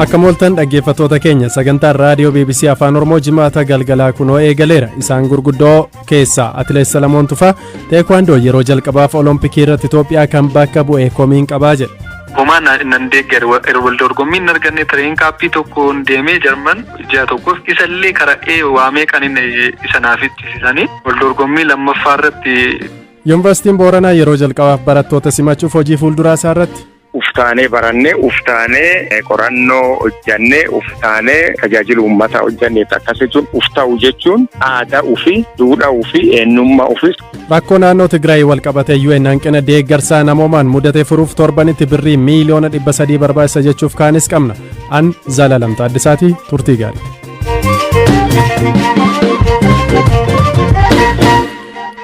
Akka mooltan dhaggeeffattoota keenya, sagantaan raadiyoo BBC Afaan Oromoo Jimaata galgalaa kunoo eegaleera. Isaan gurguddoo keessaa Atileet Salamoon Tufaa teekwaandoo yeroo jalqabaaf Olompikii irratti Itoophiyaa kan bakka bu'e komiin qabaa jedhe. Homaa nan deeggar wal dorgommii hin arganne. Tireen kaappii tokkoon deemee Jarman ji'a tokkoof, isallee karaa waamee kan inni isa naaf ittisisanii wal dorgommii lammaffaa irratti. Yuunivarsiitiin Booranaa yeroo jalqabaaf barattoota simachuuf hojii fuulduraa isaa irratti. Uftaanee barannee, uftaanee qorannoo hojjannee, uftaanee tajaajila uummataa hojjannee, akkas jechuun ufta'u jechuun aadaa ofii, duudhaa ofii, eenyummaa ofii. Rakkoo naannoo Tigraay wal qabatee UN hanqina deeggarsaa namoomaan mudate furuuf torbanitti birrii miiliyoona 300 barbaachisa jechuuf kaanis qabna. An Zalalam Taaddisaatii, turtii gaarii.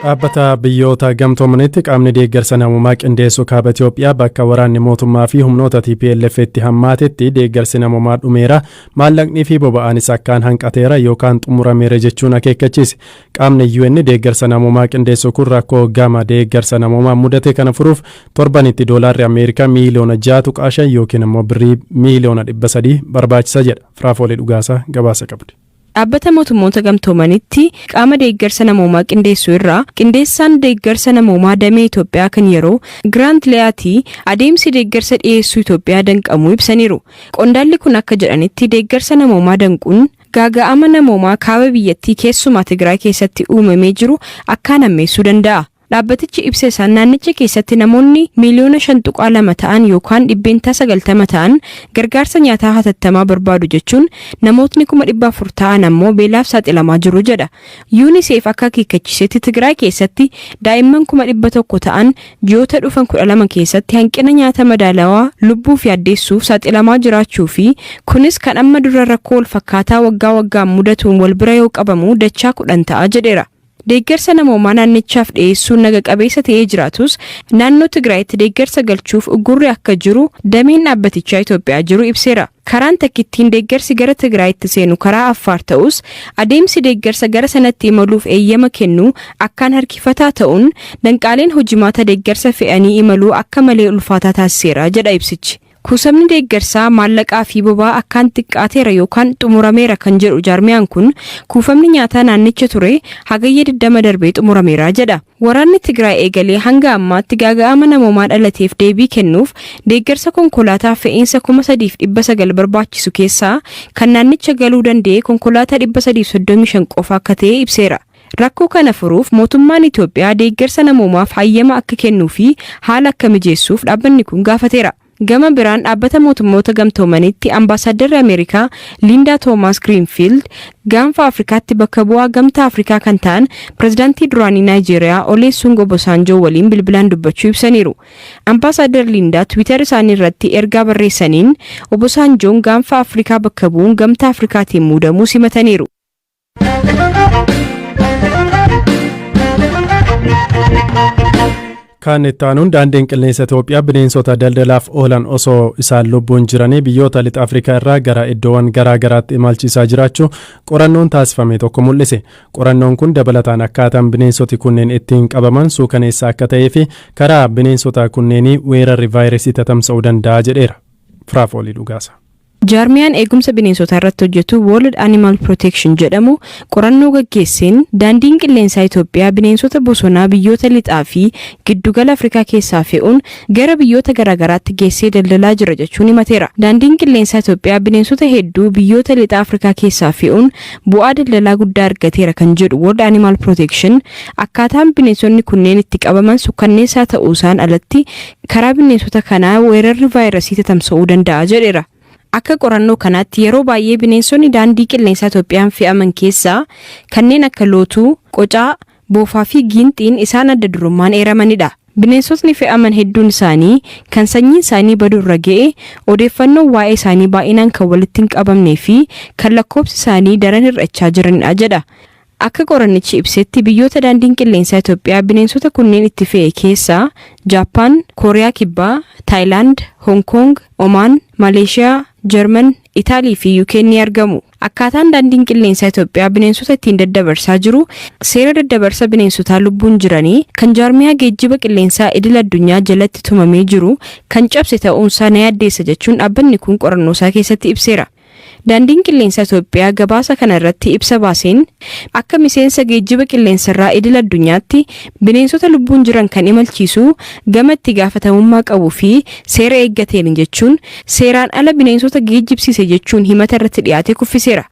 Dhaabbata Biyyoota Gamtoomanitti qaamni deeggarsa namoomaa qindeessu kaaba Itoophiyaa bakka waraanni mootummaa fi humnoota TPLF itti hammaatetti deeggarsi namoomaa dhumeera, maallaqnii fi boba'aanis akkaan hanqateera yookaan xumurameera jechuun akeekkachiise. Qaamni UN deeggarsa namoomaa qindeessu kun rakkoo gama deeggarsa namoomaa mudate kana furuuf torbanitti doolaarri Ameerikaa miiliyoona 6.5 yookiin immoo birrii miiliyoona 300 barbaachisa jedha. Firaafoolii Dhugaasaa gabaasa qabdi. Dhaabbata Mootummoota Gamtoomanitti qaama deeggarsa namoomaa qindeessu irraa qindeessaan deeggarsa namoomaa damee Itoophiyaa kan yeroo Giraant Le'aatii adeemsi deeggarsa dhiyeessuu Itoophiyaa danqamuu ibsaniiru. Qondaalli kun akka jedhanitti, deeggarsa namoomaa danquun gaaga'ama namoomaa kaaba biyyattii, keessumaa Tigraay keessatti uumamee jiru akkaan hammeessuu danda'a. Dhaabbatichi ibsa isaan naannicha keessatti namoonni miiliyoona 5.2 ta'an yookaan 90% ta'an gargaarsa nyaataa hatattamaa barbaadu jechuun, namootni 400,000 ta'an ammoo beelaaf saaxilamaa jiru jedha. UNICEF akka akeekkachiisetti, Tigraay keessatti daa'imman 100,000 ta'an ji'oota dhufan 12 keessatti hanqina nyaata madaalawaa lubbuuf yaaddeessuuf saaxilamaa jiraachuu fi kunis kan amma dura rakkoo wal fakkaataa waggaa waggaan mudatuun wal bira yoo qabamu dachaa 10 ta'a jedheera. Deeggarsa namoomaa naannichaaf dhiyeessuun naga qabeessa ta'ee jiraatus, naannoo Tigraayitti deeggarsa galchuuf uggurri akka jiru dameen dhaabbatichaa Itoophiyaa jiru ibseera. Karaan takkittiin deeggarsi gara Tigraayitti seenu karaa Affaar ta'us, adeemsi deeggarsa gara sanatti imaluuf eeyyama kennu akkaan harkifataa ta'uun danqaaleen hojimaata deeggarsa fe'anii imaluu akka malee ulfaataa taasiseera jedha ibsichi. Kuusamni deeggarsaa maallaqaa fi boba'aa akkaan xiqqaateera yookaan xumurameera kan jedhu jaarmiyaan kun, kuufamni nyaataa naannicha ture Hagayya 20 darbee xumurameera jedha. Waraanni Tigraay eegalee hanga ammaatti gaaga'ama namoomaa dhalateef deebii kennuuf deeggarsa konkolaataa fe'iinsa 3,900 barbaachisu keessaa kan naannicha galuu danda'e konkolaataa 335 qofa akka ta'e ibseera. Rakkoo kana furuuf mootummaan Itoophiyaa deeggarsa namoomaaf hayyama akka kennuu fi haala akka mijeessuuf dhaabbanni kun gaafateera. Gama biraan, Dhaabbata Mootummoota Gamtoomanitti ambaasaaddarri Ameerikaa Liindaa Toomaas Giriinfiild Gaanfa Afrikaatti bakka bu'aa Gamtaa Afrikaa kan ta'an pirezidaantii duraanii Naayijeeriyaa Oleesuung Obosaanjoo waliin bilbilaan dubbachuu ibsaniiru. Ambaasaaddar Liindaa Tiwiitar isaanii irratti ergaa barreessaniin Obosaanjoon Gaanfa Afrikaa bakka bu'uun Gamtaa Afrikaatiin muudamuu simataniiru. Kan itti aanuun, daandiin qilleensa Itoophiyaa bineensota daldalaaf oolan osoo isaan lubbuun jiranii biyyoota lixa Afrikaa irraa gara iddoowwan garaa garaatti imalchiisaa jiraachuu qorannoon taasifame tokko mul'ise. Qorannoon kun dabalataan akkaataan bineensoti kunneen ittiin qabaman suukaneessa akka ta'ee fi karaa bineensota kunneenii weerarri vaayirasii tatamsa'uu danda'a jedheera. Firaafoolii Dhugaasa. Jaarmiyaan eegumsa bineensotaa irratti hojjetu World Animal Protection jedhamu qorannoo gaggeesseen, daandiin qilleensaa Itoophiyaa bineensota bosonaa biyyoota lixaa fi giddugala Afrikaa keessaa fe'uun gara biyyoota garaagaraatti geessee daldalaa jira jechuun himateera. Daandiin qilleensaa Itoophiyaa bineensota hedduu biyyoota lixa Afrikaa keessaa fe'uun bu'aa daldalaa guddaa argateera kan jedhu World Animal Protection, akkaataan bineensonni kunneen itti qabaman sukkanneessaa ta'uusaan alatti karaa bineensota kanaa weerarri vaayirasii tatamsa'uu danda'a jedheera. Akka qorannoo kanaatti, yeroo baay'ee bineensonni daandii qilleensaa Itoophiyaan fe'aman keessaa kanneen akka lootuu, qocaa, boofaa fi giinxiin isaan adda durummaan eeramanidha. Bineensotni fe'aman hedduun isaanii kan sanyiin isaanii badurra ga'e, odeeffannoon waa'ee isaanii baay'inaan kan walitti hin qabamnee fi kan lakkoofsi isaanii daran hir'achaa jiranidha jedha. Akka qorannichi ibsetti, biyyoota daandiin qilleensaa Itoophiyaa bineensota kunneen itti fe'e keessaa Jaappaan, Kooriyaa Kibbaa, Taayilaand, Hong Kong, Omaan, Maleeshiyaa, Jarman, Itaalii fi UK ni argamu. Akkaataan Daandiin Qilleensaa Itoophiyaa bineensota ittiin daddabarsaa jiru seera daddabarsa bineensotaa lubbuun jiranii kan jaarmiyaa geejjiba qilleensaa idil addunyaa jalatti tumamee jiru kan cabse ta'uunsaa na yaaddeessa jechuun dhaabbanni kun qorannoosaa keessatti ibseera. Daandiin Qilleensaa Itoophiyaa gabaasa kana irratti ibsa baaseen, akka miseensa geejjiba qilleensarraa idil addunyaatti bineensota lubbuun jiran kan imalchiisu gama itti gaafatamummaa qabuu fi seera eeggateen jechuun seeraan ala bineensota geejjibsiise jechuun himata irratti dhiyaate kuffiseera.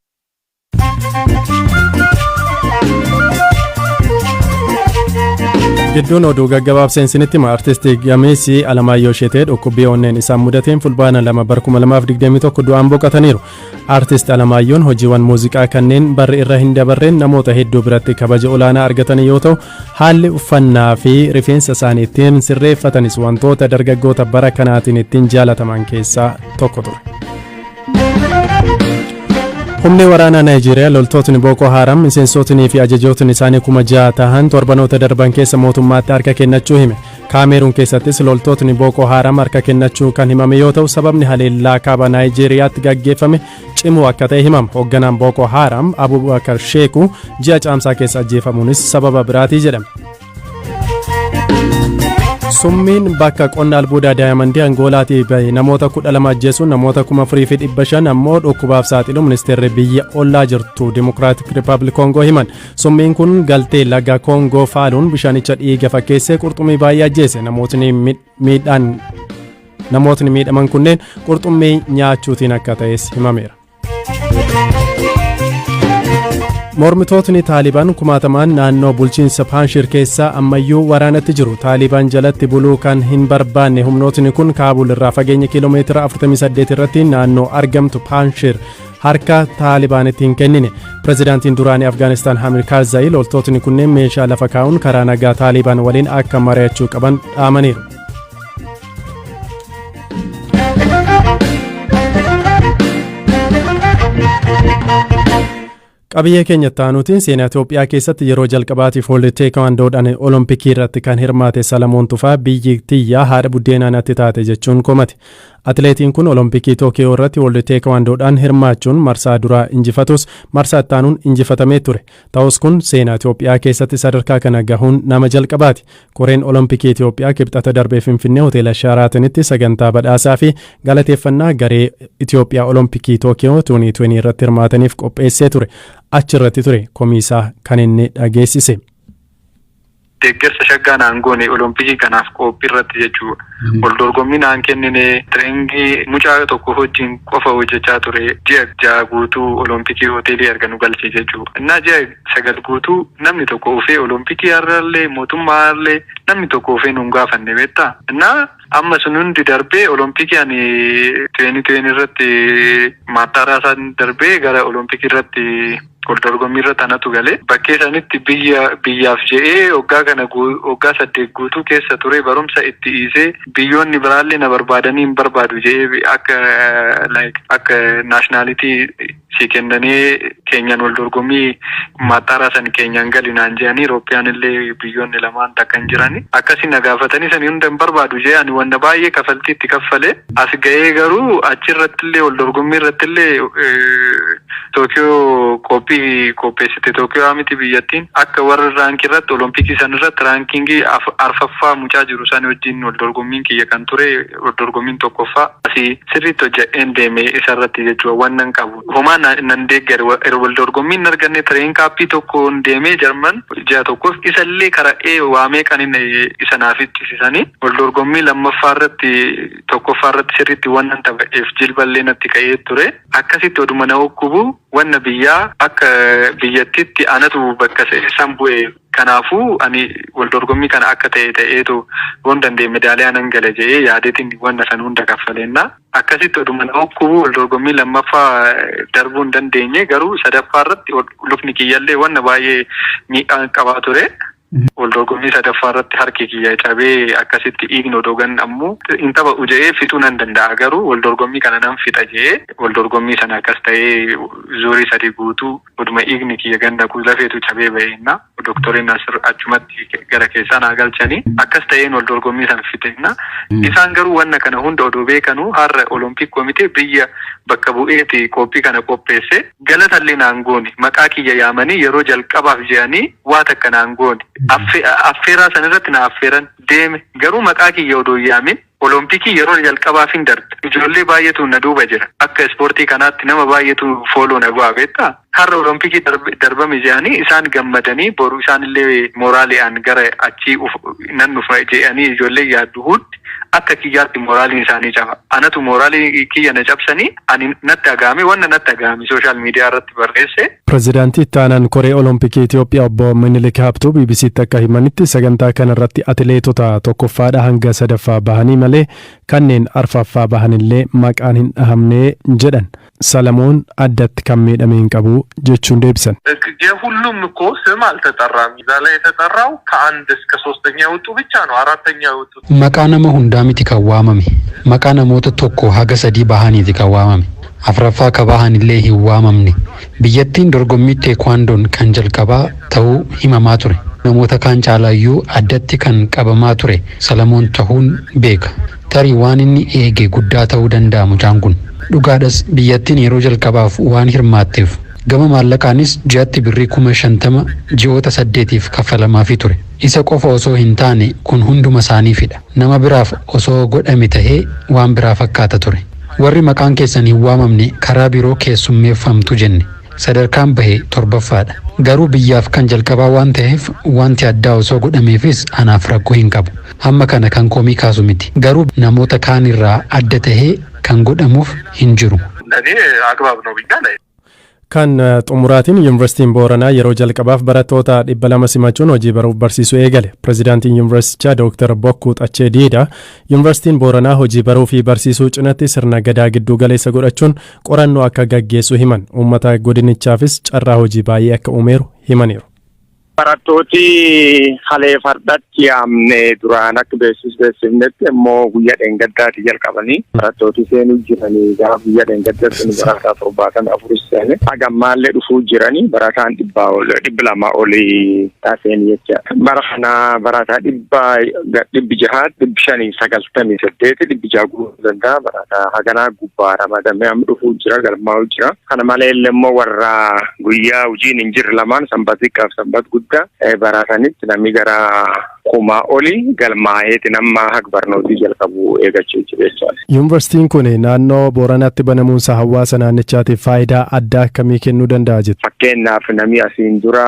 Gidduun oduu gaggabaabseen isinitti hima. Artisti gameessi Alamaayyoo Isheetee dhukkubbii onneen isaan mudateen Fulbaana 2 bara 2021 du'aan boqotaniiru. Artist Alamaayyoon hojiiwwan muuziqaa kanneen barri irra hin dabarreen namoota hedduu biratti kabaja olaanaa argatanii yoo ta'u, haalli uffannaa fi rifeensa isaanii ittiin sirreeffatanis wantoota dargaggoota bara kanaatiin ittiin jaalataman keessaa tokko ture. Humni waraanaa Naayijeeriyaa loltootni Booko Haaram miseensotnii fi ajajootni isaanii 6,000 tahan torbanoota darban keessa mootummaatti harka kennachuu hime. Kaameeruun keessattis loltootni Booko Haaram harka kennachuu kan himame yoo ta'u, sababni haleellaa kaaba Naayijeeriyaatti gaggeeffame cimuu akka ta'e himama. Hoogganaan Booko Haaram Abubakar Sheeku ji'a Caamsaa keessa ajjeefamuunis sababa biraatii jedhame. Summiin bakka qonna albuudaa daayamandii Angoolaatii bahe namoota 12 ajjeesuun namoota 4,500 ammoo dhukkubaaf saaxilu ministeerri biyya ollaa jirtu Dimokiraatik Rippaabilik Koongoo himan. Summiin kun galtee laga Koongoo faaluun bishaanicha dhiiga fakkeessee qurxummii baay'ee ajjeese. Namootni miidhaan namootni miidhaman kunneen qurxummii nyaachuutiin akka ta'es himameera. Mormitootni Taalibaan kumaatamaan naannoo bulchiinsa Paanshir keessaa ammayyuu waraanatti jiru. Taalibaan jalatti buluu kan hin barbaanne humnootni kun Kaabul irraa fageenya kiiloomeetira 48 irratti naannoo argamtu Paanshir harka Taalibaanitti hin kennine. Pirezidaantiin duraanii Afgaanistaan Hamid Karzaayi loltootni kunneen meeshaa lafa kaa'uun karaa nagaa Taalibaan waliin akka mari'achuu qaban dhaamaniiru. Qabiyyee keenya itti aanuutiin, seenaa Itoophiyaa keessatti yeroo jalqabaatiif World Teekwaandoodhaan Olompikii irratti kan hirmaate Salamoon Tufaa biyyi tiyyaa haadha buddeenaa natti taate jechuun komate. Atileetiin kun Olompikii Tookiyoo irratti World Teekwaandoodhaan hirmaachuun marsaa duraa injifatus marsaa itti aanuun injifatamee ture. Ta'us kun seenaa Itoophiyaa keessatti sadarkaa kana gahuun nama jalqabaati. Koreen Olompikii Itoophiyaa Kibxata darbee Finfinnee Hoteela Shaaraatanitti sagantaa badhaasaa fi galateeffannaa garee Itoophiyaa Olompikii Tookiyoo 2020 irratti hirmaataniif qopheessee ture. Achirratti ture komiisaa kan inni dhageessise. Deeggarsa shaggaa naan goone Olompikii kanaaf qophii irratti jechuudha. Wal dorgommii naan kennine, tireeningii mucaa tokko wajjin qofa hojjechaa ture, ji'a 6 guutuu Olompikii hoteelii erga nu galche jechuudha. Innaa ji'a 9 guutuu namni tokko ufee Olompikii har'allee mootummaa har'allee namni tokko ufee nuun gaafanne, beektaa. Innaa amma sun hundi darbee Olompikii ani 2020 irratti maaxxaaraa isaan darbee gara Olompikii irratti wal dorgommii irratti anatu galee bakkee sanitti biyya biyyaaf je'ee waggaa kana waggaa 8 guutuu keessa ture, barumsa itti dhiisee, biyyoonni biraallee na barbaadanii hin barbaadu je'ee, akka like akka nationality si kennanii keenyan wal dorgommii maaxxaaraa san keenyan gali naan je'anii, Eurooppiyaan illee biyyoonni lamaan takka hin jirani akkasi na gaafatanii, sani hunda hin barbaadu je'ee ani wanta baay'ee kafaltii itti kaffale as ga'ee. Garuu achirratti illee wal dorgommii irratti illee, Tookiyoo qophii qopheessite, Tookiyoo miti, biyyattiin akka warri rankii irratti Olompikii san irratti rankingii arfaffaa mucaa jiru san wajjin wal dorgommiin kiyya kan ture, wal dorgommiin tokkoffaa asii sirriitti hojjedheen deeme isa irratti jechuudha. Wannan qabu homaa nan deeggare, wal dorgommiin hin arganne. Tireen kaappii tokkoon deemee Jarman ji'a tokkoof, isallee karaa waamee kan inni isa naaf ittisisanii wal dorgommii lammaffaa irratti tokkoffaa irratti sirriitti wannan taphadheef jilballee natti ka'ee ture. Akkasitti oduma na hukkubu wanna biyyaa akka biyyattitti anatu bakka san bu'e. Kanaafuu ani wal dorgommii kana akka ta'e ta'eetu yoon danda'e medaaliyaa nan gala jedhee yaadeetiin wanna san hunda kaffaleenna. Akkasitti oduma na hukkubu wal dorgommii lammaffaa darbuu hin dandeenye, garuu sadaffaa irratti lukni kiyyallee wanna baay'ee miidhaan qabaa ture. Wal dorgommii sadaffaa irratti harki kiyya cabee akkasitti dhiigni odoo ammoo hin taphadhu jedhee fixuu nan danda'a, garuu wal dorgommii kana nan fixa jedhee wal dorgommii sana akkas ta'ee zuurii 3 guutuu oduma dhiigni kiyya ganda lafeetu cabee ba'eenna, doktoriin achumatti gara keessaa naa galchanii akkas ta'een wal dorgommii sana fixeenna. Isaan garuu wanna kana hunda odoo beekanuu har'a Olompik komitee biyya bakka bu'eeti qophii kana qopheesse galatallee naan goone. Maqaa kiyya yaamanii yeroo jalqabaaf jedhanii waa takka naan goone. Affeeraa sanirratti na affeeran, deeme, garuu maqaa kiyya odoo yaamin Olompikii yeroo jalqabaaf hin darbe. Ijoollee baay'eetu na duuba jira. Akka ispoortii kanaatti nama baay'eetu follow na go'a, beektaa? Har'a Olompikii darbame jedhanii isaan gammadanii, boru isaanillee mooraali'aan gara achii nan dhufa jedhanii ijoollee yaaddu hundi akka kiyyaatti mooraaliin isaanii caba. Anatu mooraalii kiyya na cabsanii, ani natti agahame, wanna natti agahame social media irratti barreesse. Pireezidaantii itti aanaan Koree Olompikii Itoophiyaa Obbo Minilik Habtuu BBCtti akka himanitti, sagantaa kanarratti atileetota tokkoffaadha hanga sadaffaa bahanii malee kanneen arfaffaa bahanillee maqaan hin dhahamne jedhan. Salamoon addatti kan miidhame hin qabu jechuun deebisan. የሁሉም እኮ ስም አልተጠራም። እዛ ላይ የተጠራው ከአንድ እስከ ሶስተኛ የወጡ ብቻ ነው። አራተኛ የወጡት Maqaa nama hundaa miti kan waamame. Maqaa namoota tokko haga sadii bahaniiti kan waamame. Afraffaa ka bahanillee hin waamamne. Biyyattiin dorgommii teekwaandoon kan jalqabaa ta'uu himamaa ture. Namoota kaan caalaayyuu addatti kan qabamaa ture Salamoon ta'uun beeka. Tarii waan inni eege guddaa ta'uu danda'a mucaan kun. Dhugaadhas, biyyattiin yeroo jalqabaaf waan hirmaatteef gama maallaqaanis ji'atti birrii 50,000 ji'oota 8f kaffalamaafii ture. Isa qofa osoo hin taane kun hunduma isaaniifidha. Nama biraaf osoo godhame tahee waan biraa fakkaata ture. Warri maqaan keessan hin waamamne karaa biroo keessummeeffamtu jenne. Sadarkaan bahe torbaffaadha. Garuu biyyaaf kan jalqabaa waan ta'eef wanti addaa osoo godhameefis anaaf rakkoo hin qabu. Hamma kana kan komii kaasu miti. Garuu namoota kaan irraa adda tahee kan godhamuuf hin jiru. ለእኔ አግባብ ነው ብዬ ላይ Kan xumuraatiin, Yuunivarsiitiin Booranaa yeroo jalqabaaf barattoota 200 simachuun hojii baruuf barsiisuu eegale. Pireezidaantiin yuunivarsiitichaa Dooktar Bokkuu Xachee Diida yuunivarsiitiin Booranaa hojii baruu fi barsiisuu cinatti sirna gadaa gidduu galeessa godhachuun qorannoo akka gaggeessu himan. Uummata godinichaafis carraa hojii baay'ee akka uumeeru himaniiru. Barattooti halee fardatti yaamne duraan akka beeksifnetti immoo guyyaa dheengaddaati jalqabanii barattooti seenuu jiranii. Gara guyyaa dheengaddaatti barataa 74 seene, hagammaallee dhufuu jiranii, barataan 100 ol, 200 olii taaseen jecha. Bara kana barataa 600, 598, 600 guutuu danda'a. Barataa haganaa gubbaa ramadamee amma dhufuu jira, galmaa'uu jira. Kana malee immoo warra guyyaa hojiin hin jirre lamaan, sanbata xiqqaaf sanbata guddaa baratanitti, namni gara 1000 olii galmaa'eeti nama haga barnootii jalqabu eegachuu jira jechuudha. Yuunivarsiitiin kun naannoo Booranaatti banamuunsa hawaasa naannichaatiif faayidaa addaa akkamii kennuu danda'a jettu? Fakkeenyaaf, namni asiin dura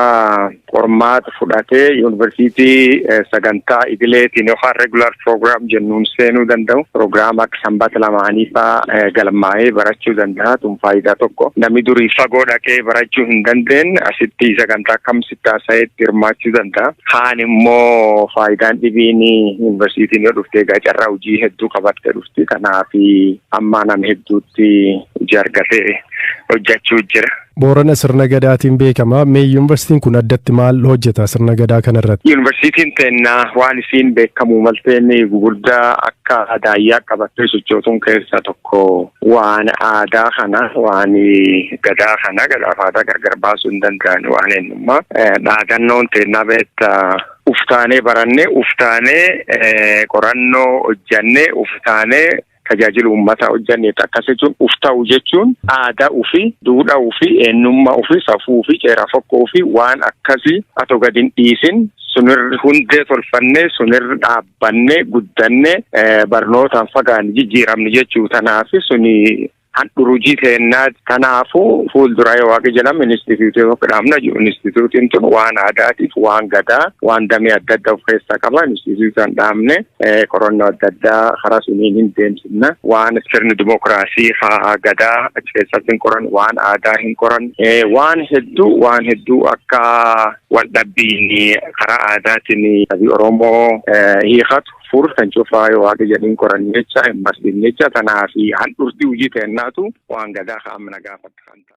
qormaata fudhatee yuunivarsiitii sagantaa idileetiin yookaan regular program jennuun seenuu danda'u. Proogiraama akka sanbata lamaanii fa'aa galmaa'ee barachuu danda'a. Tun faayidaa tokko. Namni durii fagoo dhaqee barachuu hin dandeenye asitti sagantaa kam sitti hirmaachuu danda'a. Kaan immoo faayidaan dhibiin, yuunivarsiitiin yoo dhufte egaa carraa hojii hedduu qabattee dhufti. Kanaaf amma nama hedduutti hojii argatee hojjechuu jira. Boorana sirna gadaatiin beekama. Mee yuunivarsiitiin kun addatti maal hojjeta sirna gadaa kanarratti? Yuunivarsiitiin teennaa waan isiin beekamu malteen gugurdaa akka daayyaa qabattee sochootuun keessaa tokko waan aadaa kana, waan gadaa kana. Gadaaf aadaa gargar baasuu hin danda'an, waan eenyummaa dhaadannoon teennaa beektaa, uftaanee barannee, uftaanee qorannoo hojjannee, uftaanee tajaajila uummataa hojjanne. Akkas jechuun, uf ta'u jechuun aadaa ofii, duudhaa ofii, eenyummaa ofii, safuu ofii, ceera fokkoo ofii, waan akkasii atoo gadi hin dhiisin sunirri hundee tolfannee, sunirri dhaabbannee guddannee barnootaan fagaanne jijjiiramne jechuu. Tanaaf suni handhurujii teennaa. Kanaafuu fuuldura yoo waaqi jedhama inistituutii tokko dhaabna jiru. Inistituutiin tun waan aadaatiif, waan gadaa, waan damee adda addaa of keessaa qaba. Inistituutiin dhaabne qorannoo adda addaa karaa suniin hin deemsifna. Waan sirni dimokiraasii haa gadaa achi keessatti hin qoran, waan aadaa hin qoran, waan hedduu, waan hedduu akka wal dhabbiin karaa aadaatiin sabii Oromoo hiikatu fur kan cufaa yoo waaqi jedhiin qoran jecha hin barsiifne jecha. Kanaaf handhurti hojii teennaatu waan gadaa kaa'amna gaafata kan ta'a.